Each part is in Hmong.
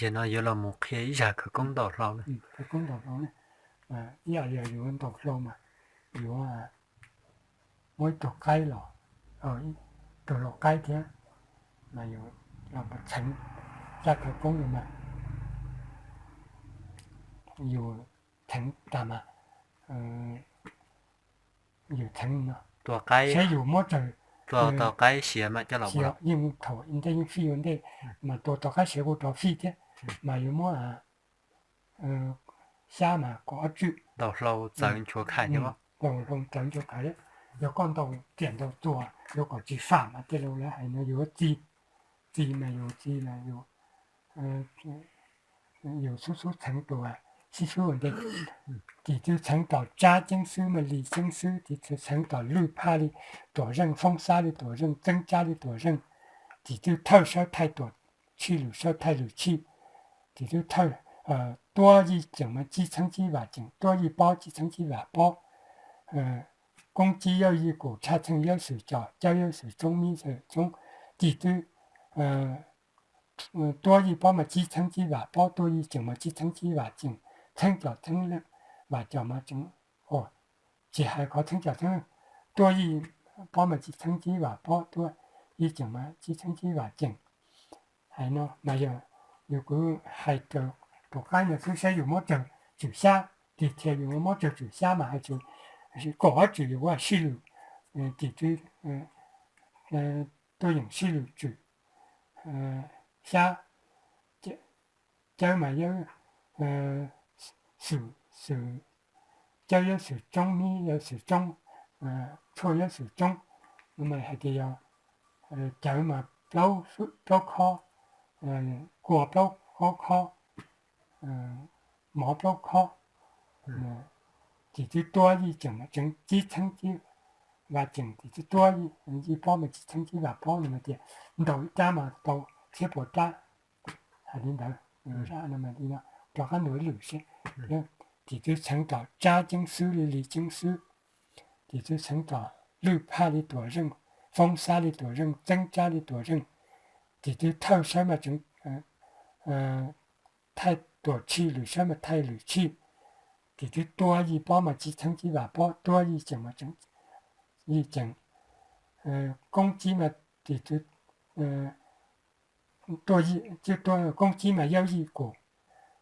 Ces no yuav los mus qhia ib zaj khawv koob ntaus hlau na. Khawv koob ntaus hlau na, ib yam li yuav ntaus hlau mas yuav muab ib tug qaib los, tus lau qaib thiab, mas yus los txheev, zaj khawv koob no mas yus txheev tas mas yus txheev no, tua qaib, seb yus muab raws, tua tau qaib siav mas coj los ua, yeej thaum ntej yeej fij ua ntej, mas tua tau qaib siav kuj rov fij thiab, mas yuav muab xyab mas kom ob tswm, ntaus hlau txawv nchuav khais thiab, ntaus hlau txawv nchuav khais thiab. Yog koj ntaus riam ntaus txuas yuav kom tsis fam mas tej laus lawv hais no yus txi, txi mas yus txi mas yus xub xub txheev tus sib xub ua ntej. Tim tswv txheev tom tsab ceeb xwb mas li ceeb xwb, tim tswv txheev tom lwj phaj li tuam zeej, foob xab li tuam zeej, txeeb tsab li tuam zeej. Tim tswv thawj sawb thaij tuam tshij, lwm sawb thaij lwm tshij. Tim tswv thawj, tuab yij ceem mas tsib txheeb tsib vam ceem, tuab yij pob tsib txheeb tsib vam pob. Koob tsib yawj yij kum, tshaj txheej yawj xwm com, cawb yawj xwm tsoob, mib xwm tsoob. Tim tswv tuab yij pob mas tsib txheeb tsib vam pob, tuab yij ceem mas tsib txheeb tsib vam ceem, txheeb com txheeb vam com mas tseem, tsis hais qhov txheeb com txheeb, tuab yij pob mas tsib txheeb tsib vam pob, tuab yij ceem mas tsib txheeb tsib vam ceem. Hais no mas yog yus kuv hais raws tus qaib no xwb, saib yus muab raws tswm xyab, tig thiaj yus muab raws tswm xyab mas hais tias kom ob tswm yus ua sij lwm, tim tswv tuaj yeem sij lwm tswm xyab, cawb mas yawj xwm, xwm, cawb yawj xwm tsoob, mib yawj xwm tsoob, tshuaj yawj xwm tsoob. No mas hais tias yog cawv mas plaub, plaub khob, kua plaub, ob khob, mov plaub khob. Tim tswv tuab yij ceem mas tseem tsib txheeb tsib vam ceem, tim tswv tuab yij pob mas tsib txheeb tsib vam pob no mas tias ntaus ib rab mas tau txhiab puas rab. Hais li ntawd, rov qab ntaus ib lwm seb. Tim tswv txheev tom tsab ceeb xwb li li ceeb xwb. Tim tswv txheev tom lwj phaj li tuam zeej, foob xab li tuam zeej, txeeb tsab li tuam zeej. Tim tswv thawj sawb mas tseem thaij tuam tshij, lwm sawb mas thaij lwm tshij. Tim tswv tuab yij pob mas tsib txheeb tsib vam pob, tuab yij ceem mas tseem yij ceem. Koob tsib mas tim tswv tuab, koob tsib mas yawj yij kum,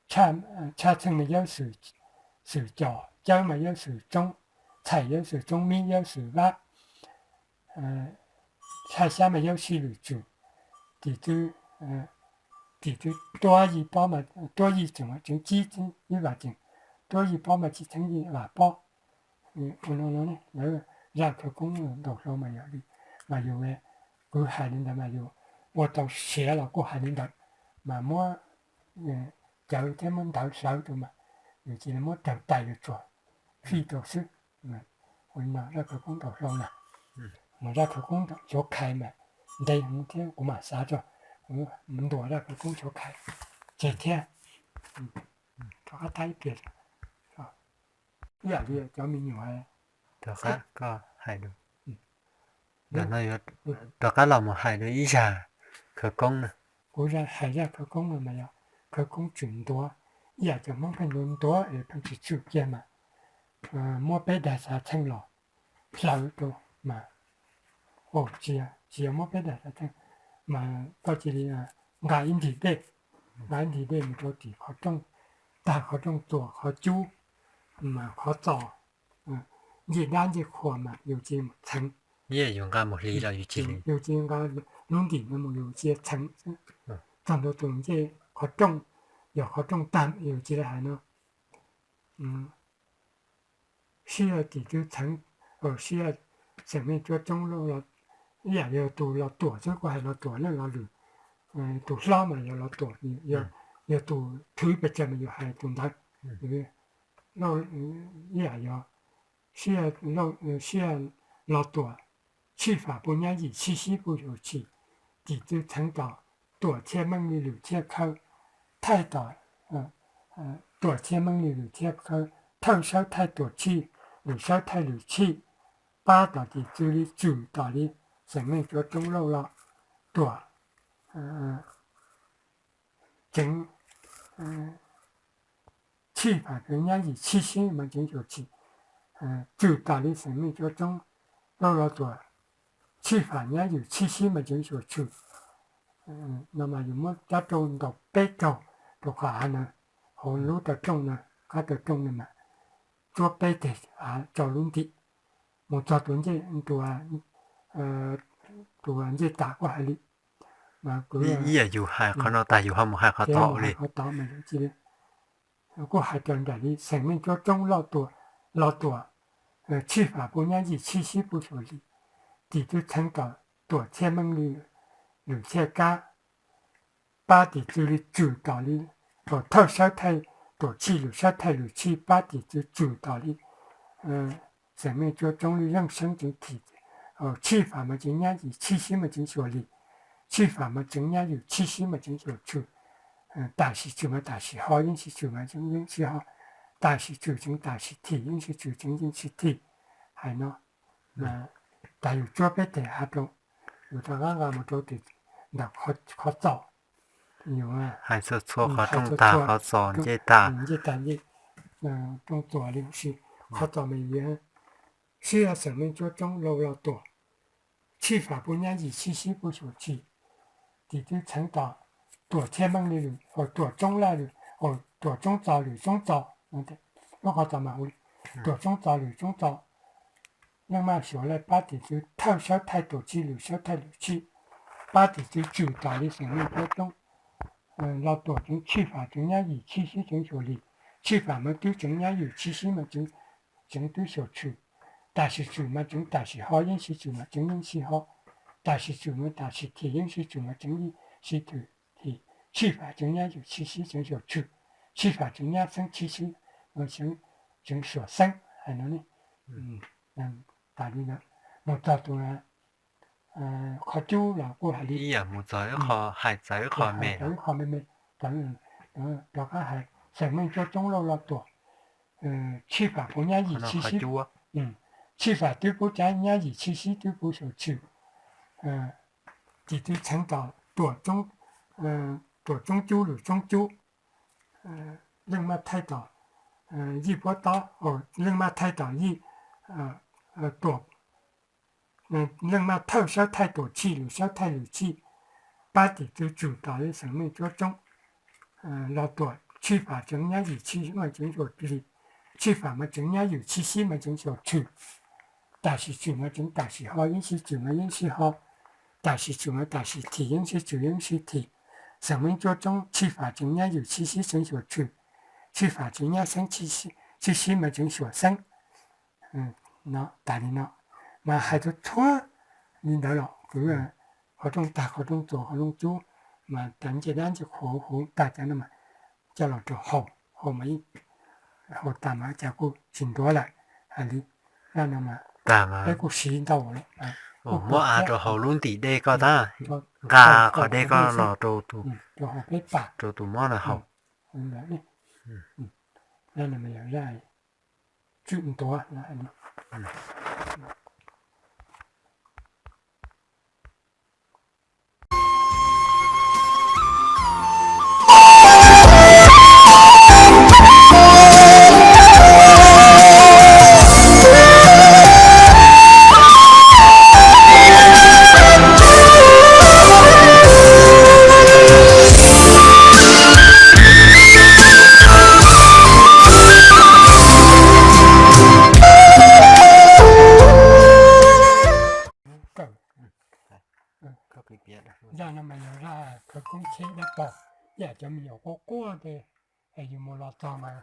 tshaj txheej mas yawj xwm com, cawb mas yawj xwm tsoob, txhais yawj xwm tsoob, mib yawj xwm vab, tshaj xyab mas yawj sij lwm tswm. Tim tswv, tim tswv tuab yij pob mas, tuab yij ceem mas tseem tsib txheeb ib vam ceem, tuab yij pob mas tsib txheeb ib vam pob. Lawv zaj khawv koob ntaus hlau mas yog li, mas yus, kuv hais li ntawd mas yus ua tau siav los kuj hais li ntawd, mas muab cawv thiab muab ntawv hlawv rau mas yus cia li muab raws tais yus tsuag fij rau xwb. Ua li no zaj khawv koob ntaus hlau na, mas zaj khawv koob xyov khais mas ntev heev thiab kuv mam xav tso, kuv ntuas zaj khawv koob xyov khais tseg thiab. Rov qab tab ib pliag, ib yam li cov me nyuam, rov qab koj hais, rov qab los mus hais dua ib zaj khawv koob na. Kuv hais zaj khawv koob no mas yog khawv koob tshwm ntuav, ib yam cov Hmoob pheej ntuav ntuav es pheej tsis tshwm kiag mas muab peb daim xav txheej los hlawv rau mas, tsis yog muab peb daim xav txheej, mas koj cia li nqa ib ntim dej, nqa ib ntim dej mus rau tim qhov rooj, tag qhov rooj txuas qhov cub, mas qhov txos, ncej dab ncej qhuas mas yus cia li mus txheev. Yus nqa mus hliv los yus cia li, yus cia li nqa lub ntim no mus yus cia li txheev xwb. Txog ntua tus ncej qhov rooj, yog qhov rooj tag yus cia li hais no, sib tim tswv txheev, sib xeem Meej Cuab Tsoob, ib yam yog tus Los Tuam xwb, kuv hais Los Tuam ne, Los Lwm, tus hlob mas yog Los Tuam, yog tus thwv pes tsawg mas yus hais tus ntawd. Ib yam yog sib, sib Los Tuam, sib fam pub nyab yim, sib sib pub yus chim. Tim tswv txheev tom tuam txhiaj meej li lwm txhiaj khawb, thaij tom tuam txhiaj meej li lwm txhiaj khawb, thawj sawb thaij tuam tshij, lwm sawb thaij lwm tshij. Pab tom tim tswv li tswm tom li xeem Meej Cuab Tsoob Lauj Los Tuam, tseev Tshij fam tseev nyab yim tshib sib mas tseev xyuam tshwm. Tswm tas li xeem meej cuab tsoob lauj los tuam, tshij fam nyab yim tshib sib mas tseev xyuam tshwm. No mas yus muab cab rau ntaus peb raug rau qhov av na, hauv lub taw rooj na, qab taw rooj na mas cuab peb teg av rau lub ntim mus txog tus ncej, tus ncej tas kuj hais li. Ib yam yus hais qhov no tas yus ho mus hais qhov tod li. Qhov tod mas kuj hais raws nraim li xeem meej cuab tsoob lauj tuam, los tuam, tshij fam puv nyab yim tshib sib puv xyuam lis, tim tw txheev tom tuam txhiaj meej li lwm txhiaj kab, pab tim tw li tswm tom li, tuam thawj sawb thaij tuam tshij lwm sawb thaij lwm tshij, pab tim tw tswm tom li xeem meej cuab tsoob li zeej seeb tseev thim. Tshij fam mas tseev nyab yim tshib sib mas tseev xyuam lis, tshij fam mas tseev nyab yim tshib sib mas tseev xyuam tshwm. Tam sim tswm mas tam sim ho, yeej sib tswm mas yeej sib ho, tam sim tswm tseev tam sim thim, yeej sib tswm tseev yeej sib thim. Hais no, tas yus cuab peb teg av rau, yus rov qab nqa mus rau tim ntawm qhov txos. Hais txhua txhua qhov rooj tas qhov txos ncej tas, ncej tas ncej, rooj txos li si, qhov txos mas yus sib xeem meej cuab tsoob lauj los tuam, tshij fam puv nyab yim tshib sib puv xyuam tshwm, tim tw txheev tom tuam txhiaj meej li lwm, tuam tsoob laj lwm, tuam tsoob txos lwm tsoob txos, lub qhov txos mas hu li tuam tsoob txos lwm tsoob txos. Leej maj xyuam laj pab tim tw thawj sawb thaij tuam tshij lwm sawb thaij lwm tshij, pab tim tw tswm tom li xeem meej cuab tsoob los tuam tseev tshij fam tseev nyab yim tshib sib tseev xyuam lis, tshij fam mas twb tseev nyab yim tshib sib mas tseev twb xyuam tshwm. Tam sim tswm mas tseev tam sim ho, yeej sib tswm mas tseev yeej sib ho, tam sim tswm mas tam sim thim, yeej sib tswm mas tseev yeej sib thim. Tshij fam tseev nyab yim tshib sib tseev xyuam tshwm, tshij fam tseev nyab xeeb tshib sib tseev xyuam xeeb. Hais no ne, tas li mus txog tus qhov cub los kuj hais li ib yam mus txog ib qho, hais txog ib qho me, ib qho me me, rov qab hais xeem meej cuab tsoob lauj los tuam, tshij fam puv nyab yim tshib sib, tshij fam twb puv tseev nyab yim tshib sib twb puv xyuam tshwm, tim tw txheev tom tuam tsoob cub lwm tsoob cub, leej maj thaij tom yij puab tob, leej maj thaij tom yij, tuam, leej maj thawj sawb thaij tuam tshij lwm sawb thaij lwm tshij, pab tim tw tswm tom li xeem meej cuab tsoob los tuam, tshij fam tseev nyab yim tshib mas tseev xyuam lis, tshij fam mas tseev nyab yim tshib sib mas tseev xyuam tshwm. Tam sim tswm mas tseev tam sim ho, yeej sib tswm mas yeej sib ho, tam sim tswm mas tam sim thim, yeej sib tswm yeej sib thim. Xeem meej cuab tsoob tshij fam tseev nyab yim tshib sib tseev xyuam tshwm, tshij fam tseev nyab xeeb tshib sib mas tseev xyuam xeeb. No tas li no, mas hais txhua txhua li ntawd los kwv qhov rooj tag qhov rooj txuas qhov rooj cub, mas tas ncej dab ncej qhuav huv tag cov no mas coj los rau haus, haus mas haus tas mas cas kuj tsis ntuav lawm. Hais li, zaj no mas peb kuj siv ntau lawm, muab av rau hauv lub ntim dej koj tab, nqa qhov dej koj los rau tus, rau tus mob no haus. Zaj no mas yog zaj tswm ntuav. Zaj no mas yog zaj khawv koob tsheb dab pog, ib yam cov me nyuam quaj quaj ces yus mus los txog mas,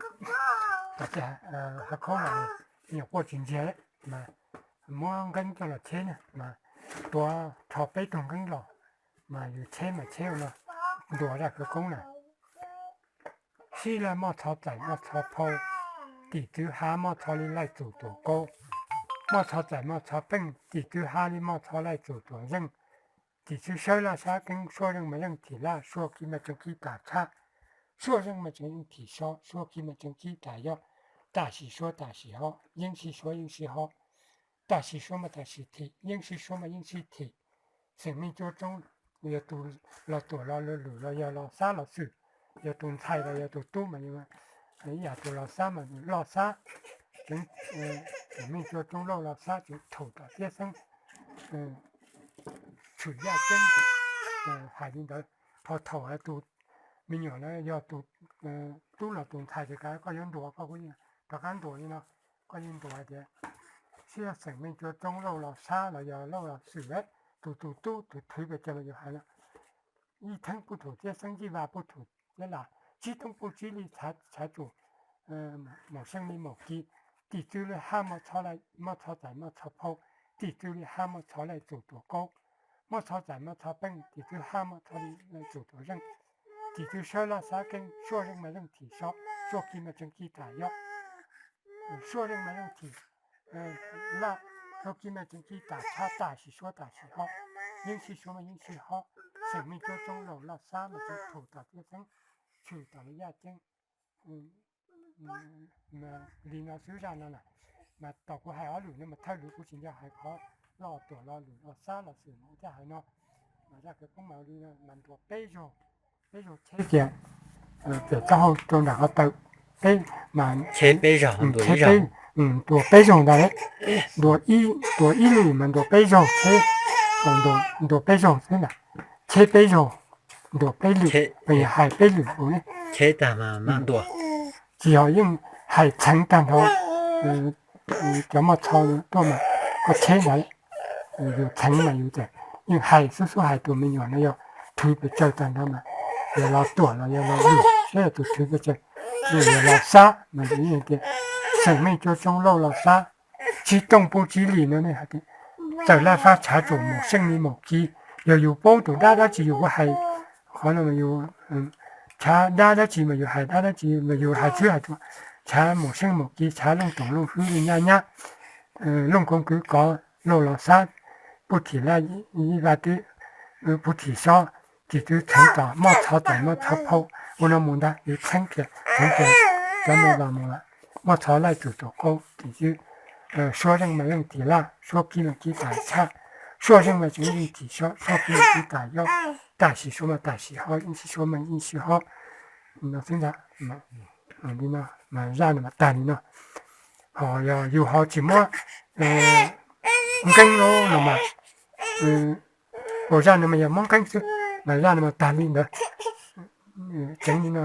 hav khaub no me nyuam quaj tsis ntsiag mas muab nqeeb coj los tsheb na mas tuav rho peb tug nqeeb los mas yus tsheb mas tsheb ua no, ntuas zaj khawv koob na. Sib laj moj txho txaim moj txho phau, tim tw hav moj txho li laij txum tuam kau, moj txho txaim moj txho peej, tim tw hav li moj txho laij txum tuam zeej, tim tw sawb laj sab keeb, suab zeej mas zeej thim laj, suab khib mas tseev khib tas txhab, suab zeej mas tseev zeej thim so, suab khib mas tseev khib tas yog, tam sim suab tam sim ho, yeej sib suab yeej sib ho, tam sim suab mas tam sim thim, yeej sib suab mas yeej sib thim. Xeem meej cuab tsoob, yog tus los tuam los lwm los yog los xab los xwm, yog tus ntxhais los yog tus tub mas yog ib yam tus Los Xab mas Los Xab, tseem, tseem Meej Cua Tsoob Lauj Los Xab tseem thum tom tib xeeb tshwm yaj ceeb hais li ntawd. Ho thaum hais tus me nyuam na yog tus tub los tus ntxhais ces kav koj yuav ntuas koj kuj rov qab ntuas li no. Koj yeej ntuas hais tias sib xeem Meej Cua Tsoob Lauj Los Xab los yog Lauj Los Xwm, tus tus tub tus thwv pes tsawg los yus hais no, ib theeb puj thum tib xeeb, yij vaj puj thum tib lam, tsib toob puj tsib li, tshav tsum maum seej li maum ki, tim txwv li hab moj txhob txais moj txhob phau, tim txwv li hab moj txhob laij txum tuam kaub, moj txhob txais moj txhob peej, tim txwv hab moj txhob laij txum tuam zeej, tim txwv sawb laj xab keeb, suaj zeej mas zeej thim so, suaj ki mas tseem ki tas yob, suaj zeej mas zeej thim laj, suaj ki mas tseem ki tas tshab, tam sim suav tam sim hob, yeej sib suav mas yeej sib hob, xeem Meej Cua Tsoob Lauj Los Xab mas tseem thum tom tib xeeb, tshwm tom li yaj ceeb li no xwb zaj no na. Mas tom kuv hais ob lwm no mas thawj lwm kuv tsis nco hais qhov Lauj Tuam Los Lwm Los Xab Los Xwm mas thiaj hais no. Mas zaj kawg poob mas li no mas ntuas peb zaug, peb zaug cheb tias pem taub hau rau nram qhov taw, peb mas cheb peb zaug, ntuas peb zaug ntag, ntuas ib lwm mas ntuas peb zaug, cheb, ntuas peb zaug xwb na, cheb peb zaug, ntuas peb lwm, hais peb lwm ua ne, tsis yog yeej hais txheev tag nrho cov moj txho tuaj mas koj cheb ntawd, yus txheev mas yus yeej hais xub xub hais tus me nyuam no yog thwv pes tsawg tag nrho mas yog Los Tuam los yog Los Lwm, saib yog tus thwv pes tsawg, yog Los Xab mas tias xeem Meej Cua Tsoob Lauj Los Xab, tsib tooj puj tsib li no ne, txawm laj fab tshav tsum maum seej li maum ki, yog yus paub tus dab dab tsi yus kuj hais qhov no mas yus tshav dab dab tsi mas yus hais dab dab tsi mas yus hais xwb hais tsuas tshav maum seej maum ki, tshav looj toom looj fwb li nyab nyab, looj koov kwv kov, Lauj Los Xab, puj thim laj, yij vaj tib, puj thim sob, tim txwv txheev tom moj txhob txais moj txhob phau, ua no mus ntag, yus txheeb kiag txheev kiag cov no los mus lawm, moj txhob laij txum tuam kaub, tim txwv suab zeej mas zeej thim laj, suab kib mas kib tas tshab, suab zeej mas tseem zeej thim so, suab kib mas kib tas yob, tam sim suav mas tam sim hob, yeej sib suav mas yeej sib hob. No xwb ntag. Li no mas zaj no mas tag li no. Ho yog yus ho tsis muab nqeeb los no mas, ua zaj no mas yog muab nqeeb xwb, mas zaj no mas tag li ntawd. Tseev li no,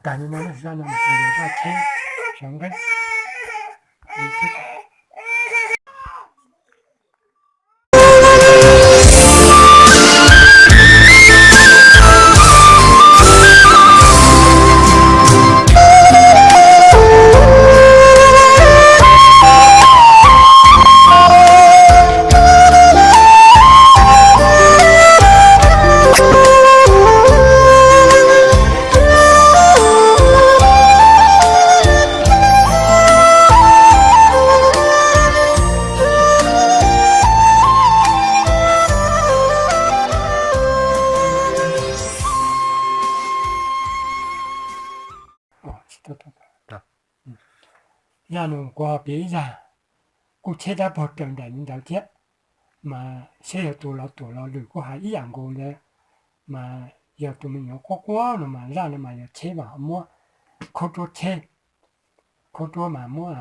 tag li no, zaj no mas yog zaj tsheb sawv nqeeb. Zaj no kuv ho piav ib zaj kuj cheb dab pog raws nraim li ntawd thiab, mas seb yog tus Los Tuam Los Lwm kuj hais ib yam nkaus ntawd, mas yog tus me nyuam quab quab no mas zaj no mas yog cheb mas ho muab khaub ruab cheb, khaub ruab mas muab,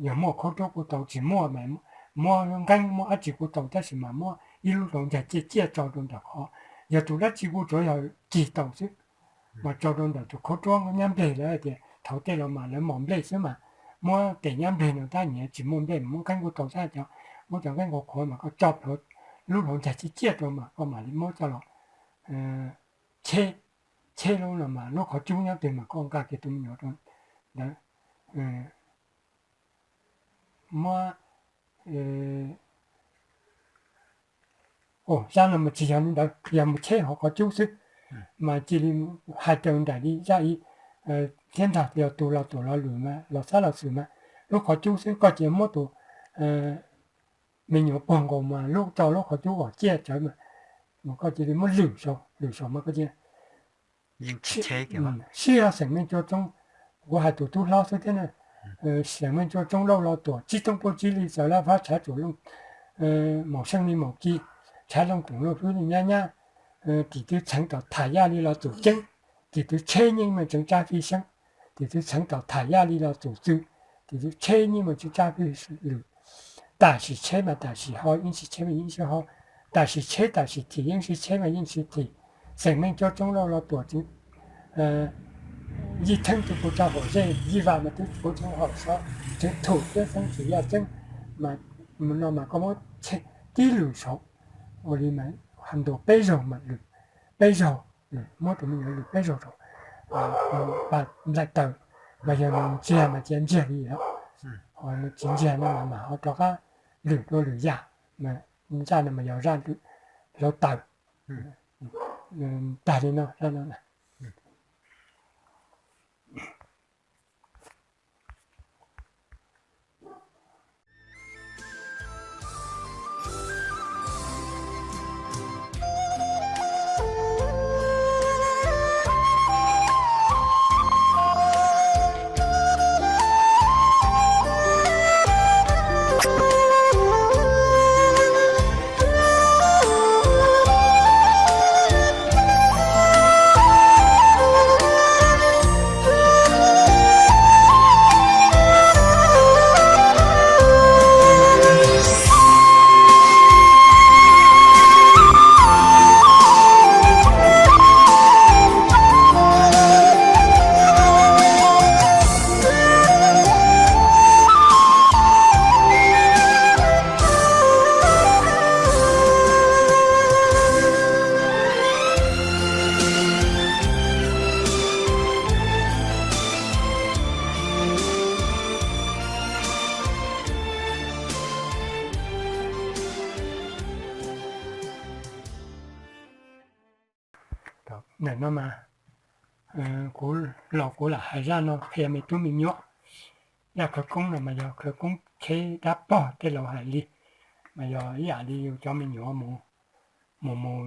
yog muaj khaub ruab kuj tau, tsis muaj mas muab nqeeb muab dab tsi kuj tau, tab sis mas muab ib lub hlau ncaig ciaj ciaj tso rau ntawm qhov, yog tus dab tsi kuj tsuav yog cig tau xwb, mas tso rau ntawm tus khaub ruab nyab nplej lawv tias thaum tej los mas lawv mos nplej xwb mas, muab tes nyab nplej no tab nyias tsis muaj nplej mas muab nqeeb kuj tau, tab cov muab cov nqeeb qhuav qhuav mas koj tso plhuav lub hlau ncaig ciaj ciaj rau mas koj mam li muab coj los cheb, cheb lub no mas lub qhov cub nyob twg mas koj nqa kiag tus me nyuam rau ntawd, muab, zaj no mas tsis yog li ntawd, yog mus cheb hauv qhov cub xwb, mas cia li hais raws nraim li zaj ib thiab ntag, yog tus Los Tuam Los Lwm mas Los Xab Los Xwm mas lub qhov cub xwb, koj cia muab tus me nyuam puag nkaus mas lub tso lub qhov cub uas ciaj tsawv mas, mas koj cia li muab lwm saum, lwm saum mas koj cia sib xeem Meej Cua Tsoob, kuv hais tus tub hlob xwb thiab na, xeem Meej Cua Tsoob Lauj Los Tuam, tsib tooj puj tsib li, txawm laj fab tshav tsum looj, maum seej li maum ki, tshav looj toom looj fwb li nyab nyab, Tim twg txheev tom tham yaj li los txum ceeb, tim twg tsheb yeej meej tseev tsab fij seeb, tim twg txheev tom tham yaj li los txum txwm, tim twg tsheb yeej meej tseev tsab fij lwm. Tam sim tsheb mas tam sim ho, yeej sim tsheb mas yeej sim ho, tam sim tsheb tam sim thim, yeej sim tsheb mas yeej sim thim. Xeem Meej Cuab Tsoob Lauj Los Tuam tseev yij theeb tseev puv tsav hauv zej, yij vam mas twb puv tsav hauv xov, tseev thum thiab xeeb tsis yaj tseeb. No mas koj muab tib lwm saud ua li mas ntuas peb zaug mas lwm peb zaug, muab tus me nyuam lwm peb zaug rau nplaim taws, mas yog nws ntsiag mas cia ntsiag li os. Ho nws tsis ntsiag no mas mam ho rov qab lwm dua lwm yam, mas zaj no mas yog zaj lwm hluav taws. Tag li no zaj no. Ntawm no mas kuv los kuv lam hais zaj no qhia me tub me nyuam. Zaj khawv koob no mas yog khawv koob kheb dab pog tej laus hais li, mas yog ib yam li yus cov me nyuam mus mus mus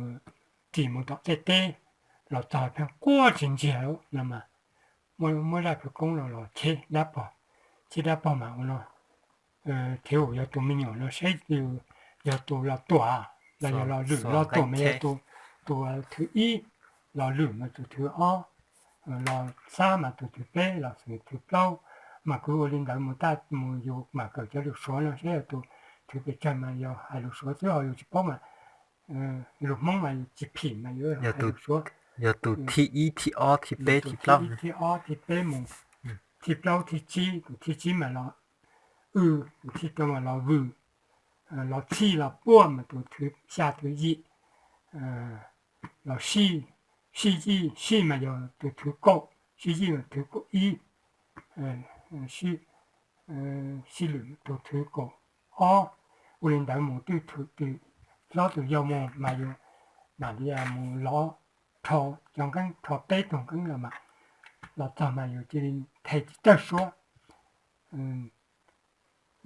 ris mus tom tej teb los txog pheej quaj tsis ntsiag no mas muab zaj khawv koob no los cheb dab pog, cheb dab pog mas ua no, thiab yog tus me nyuam no saib yog tus los tuam los yog los lwm. Los tuam mas yog tus thwv ib, los lwm mas tus thwv ob, los xab mas tus thwv peb, los xwm thwv plaub. Mas kuv ua li ntawd mus taj mus yus mam kawm cov lus Suav no saib yog tus thwv pes tsawg mas yog hais lus Suav xwb, ho yus tsis paub mas lus Hmoob mas yus tsis phim mas yus hais lus Suav. Yog tus thib ib thib ob thib peb thib plaub, thib ob thib peb mus thib plaub thib tsib, tus thib tsib mas los w, tus thib rau mas los vw, los txhij los puaj mas tus thwv xya thwv yim, los sij, sij yij, sij mas yog tus thwv kaum, sij yij mas thwv kaum ib, sij lwm tus thwv kaum ob. Ua li ntawd mus twj thwm twm hlob tus yau mus mas yus mam li mus lov rho cov nqeeb, rho peb tug nqeeb los mas los txog mas yus cia li nthe tib tawg suab.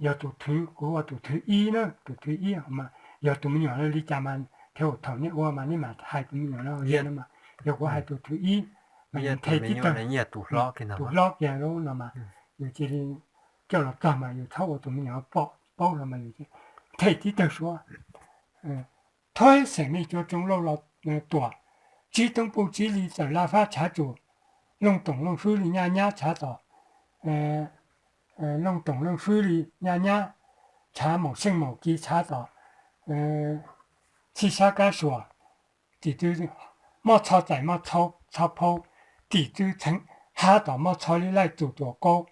Yog tus thwv, kuv ua tus thwv ib na, tus thwv ib mas yog tus me nyuam li cas mas thiab thaum nej ua mas nej mam hais tus me nyuam no mas yog kuv hais tus thwv ib mas yus nthe tib tawg, tus hlob kiag no mas yus cia li coj los txog mas yus txhob ua tus me nyuam pom paub no mas yus nthe tib tawg suab. Thawb xeem Meej Cuab Tsoob Lauj Los Tuam, tsib toob puj tsib li txawm laj fab tshav tsuas, looj toom looj swb li nyaj nyab tshav tom, looj toom looj swb li nyaj nyab tshav maum seej maum ki tshav tom, txhij sab kab suas, tim twg mob txho txais mob txho phau, tim twg txheev hav tom mob txho li laij txus tuam kaus,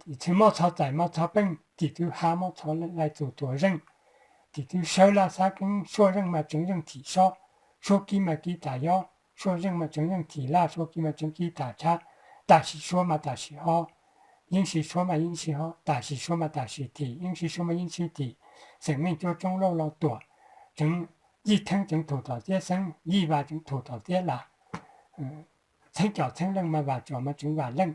tim twg mob txho txais mob txho peej, tim twg hav mob txho laij txus tuam zeej, tim twg sawv laj xab keeb, suab zeej mas tseev zeej thim sob, suab kib mas kib tas yob, suab zeej mas tseev zeej thim laj, suab kib mas tseev kib tas tshab, tam sim suab mas tam sim ho, yeeb sim suab mas yeeb sim ho, tam sim suab mas tam sim thim, yeeb sim suab mas yeeb sim thim. Xeem Meej Cuab Tsoob Lauj Los Tuam, tseev yij theeb tseev thum tom tiab xeeb, yij vam tseev thum tom tiab lam, txheeb com txheeb leej mas vam com mas tseev vam leej.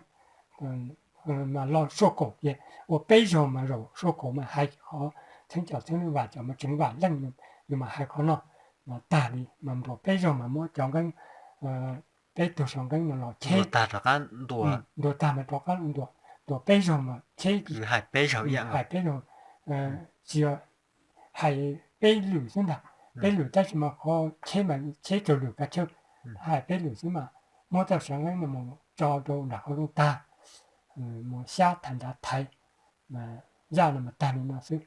Mas los suab kaum kiag, ua peb zaug mas zaum suab kaum mas hais qhov txheeb com txheeb leej vam com mas tseev vam leej, yus mas hais qhov no mas tag li, mas ntuas peb zaug mas muab cov nqeeb, peb tug saum nqeeb no los cheb, ntuas tag mas rov qab ntuas, ntuas peb zaug mas cheb, hais peb zaug, tsis yog hais peb lwm xwb ntag. Peb lwm tab sis mas qhov cheb mas cheb raug lwm kav chawj, hais peb lwm xwb mas muab txoj saw nqeeb no mus tso rau nram qhov rooj tag, mus xyab thaiv nrad thaiv, zaj no mas tag li no xwb.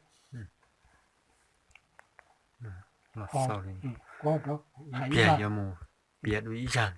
Piav dua ib zaj.